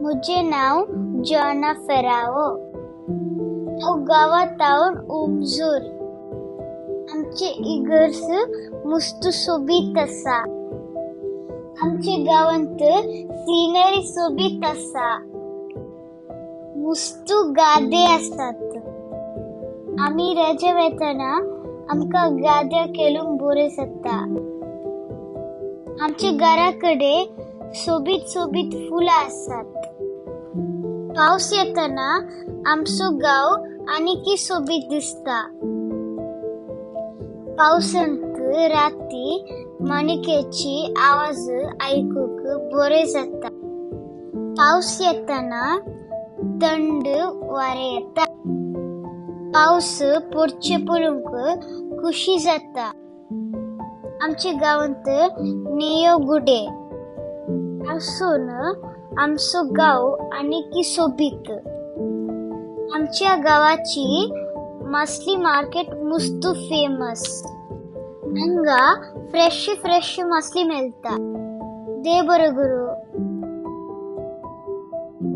मुझे नाव जॉना फेरावो. हांव गांवांत उमजूर. आमचे इगर्ज मुस्त सोबीत आसा. आमच्या गांवांत सिनरी सोबीत आसा. मुस्त गादे आसात. आमी रजे वेतना आमकां गाद्या खेळूंक बरें जाता. आमच्या घरा कडेन सोबीत सोबीत फुलां आसात. पावस येतना आमचो गांव आनीकय सोबीत दिसता. पावसांत राती माणक्याची आवाज आयकूंक बरें जाता. पावस येतना थंड वारें येता. पावस पडचें पळोवंक खुशी जाता. आमच्या गांवांत नेयो गुडे आसून आमचो गांव आनीकय सोबीत. आमच्या गांवाची मासली मार्केट मुस्त फेमस. हांगा फ्रेश फ्रेश मासली मेळटा. देव बरो करूं.